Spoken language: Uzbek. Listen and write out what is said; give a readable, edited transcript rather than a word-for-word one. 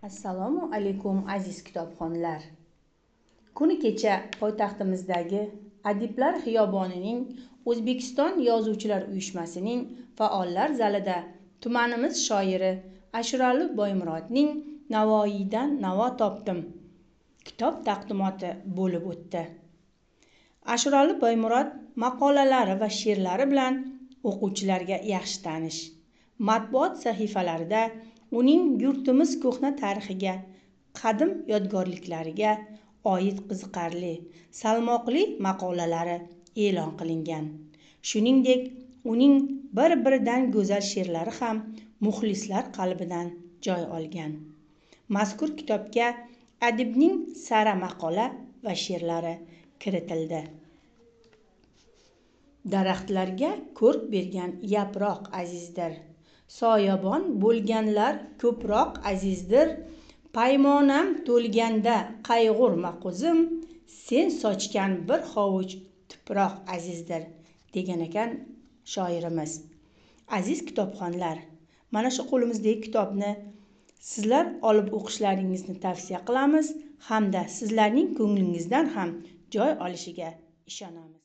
Assalomu alaykum, aziz kitobxonlar. Kuni kecha poytaxtimizdagi Adiblar xiyobonining O'zbekiston Yozuvchilar uyushmasining faollar zalida tumanimiz shoiri Ashurali Boymurodning Navoiydan navo topdim kitob taqdimoti bo'lib o'tdi. Ashurali Boymurod maqolalari va she'rlari bilan o'quvchilarga yaxshi tanish. Matbuot sahifalarida uning yurtimiz ko'hna tarixiga, qadim yodgorliklariga oid qiziqarli, salmoqli maqolalari e'lon qilingan. Shuningdek, uning bir-biridan go'zal she'rlari ham muxlislar qalbidan joy olgan. Mazkur kitobga adibning sara maqola va she'rlari kiritildi. Daraxtlarga ko'rk bergan yaproq azizdir. Soyabon bo'lganlar ko'proq azizdir. Paymonam to'lganda qayg'urma qo'zim, sen sochgan bir hovuch tuproq azizdir, degan ekan shoirimiz. Aziz kitobxonlar, mana shu qo'limizdagi kitobni sizlar olib o'qishlaringizni tavsiya qilamiz hamda sizlarning ko'nglingizdan ham joy olishiga ishonamiz.